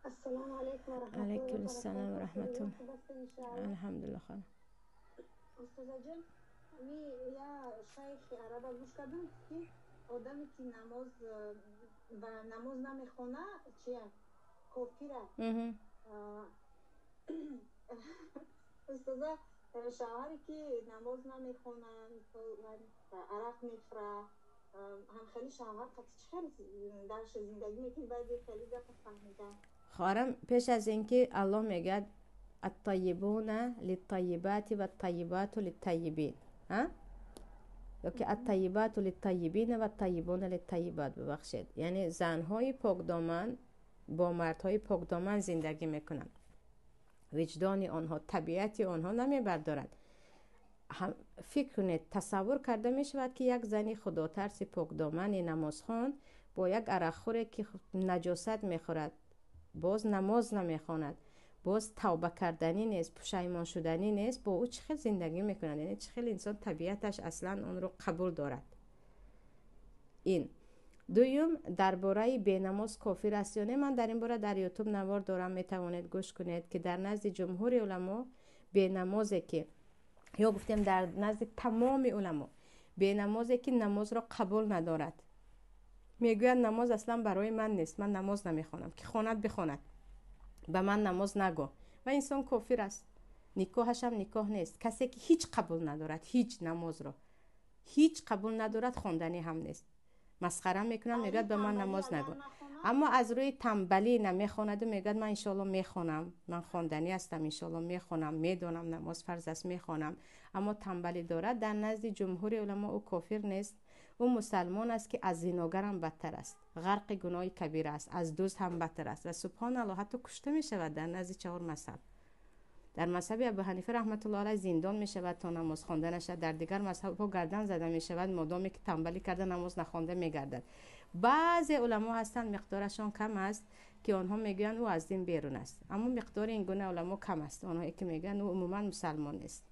Ассалому алайкум ва раҳматуллоҳи Алайкум ва ассалом ва баракатуҳ. Раҳматуллоҳ. Хуб ҳастед, иншоаллоҳ? Алҳамдулиллоҳ, хола. Устозаҷон, ми я шайхи араба гӯш кардам, ки одаме ки намоз ва намоз намехона, чия, кофира. Устоза, шавҳаре ки намоз намехона, арақ мехӯра, ҳам хеле шавҳар қати чӣ хел дарша зиндагӣ мекунӣ? Баъзе хеле гапа фаҳмидам. Хоҳарам, пеш аз ин ки Аллоҳ мегӯяд: аттайибуна литтайибати ваттайибату литтайибин, ёки аттайибату литтайибина ваттайибуна литтайибат, бубахшед, яъне занҳои покдоман бо мардҳои покдоман зиндагӣ мекунанд. Виҷдони онҳо, табиати онҳо намебардорад. Фикр кунед, тасаввур карда мешавад, ки як зани худотарси покдомани намозхон бо як арақхӯре, ки наҷосат мехӯрад, боз намоз намехонад, боз тавба карданӣ нест, пушаймон шуданӣ нест, бо ӯ чӣ хел зиндагӣ мекунад? Яъне чӣ хел инсон табиаташ аслан онро қабул дорад? Ин дуюм, дар бораи бенамоз кофир аст ё не, ман дар ин бора дар Ютуб навор дорам, метавонед гӯш кунед, ки дар назди ҷумҳури уламо бенамозе ки, ё гуфтем, дар назди тамоми уламо бенамозе ки намозро қабул надорад, мегӯяд: намоз аслан барои ман нест, ман намоз намехонам, ки хонад бихонад, ба ман намоз нагӯ, ва инсон кофир аст, никоҳашам никоҳ нест. Касе ки ҳеҷ қабул надорад, ҳеҷ намозро ҳеҷ қабул надорад, хонданӣ ҳам нест, масхара мекунад, мегӯяд: ба ман намоз нагӯ. Аммо аз рӯи тамбалӣ намехонаду мегӯяд: ман иншоалло мехонам, ман хонданӣ ҳастам, иншоалло мехонам, медонам намоз фарз аст, мехонам, аммо тамбалӣ дорад, дар назди ҷумҳури уламо ӯ кофир нест, ӯ мусалмон аст, ки аз зиногарам бадтар аст, ғарқи гуноҳи кабира аст, аз дузд ҳам бадтар аст ва, субҳоналлоҳ, ҳатто кушта мешавад дар назди чаҳор мазҳаб. Дар мазҳаби Абу Ҳанифа раҳматуллоҳ алайҳ зиндон мешавад то намоз хонда нашавад, дар дигар мазҳабҳо гардан зада мешавад, модоме ки тамбалӣ карда намоз нахонда мегардад. Баъзе уламо ҳастанд, миқдорашон кам аст, ки онҳо мегӯянд, ӯ аз дин берун аст, аммо миқдори ин гуна уламо кам аст, онҳое ки мегӯянд, ӯ умуман мусалмон нест.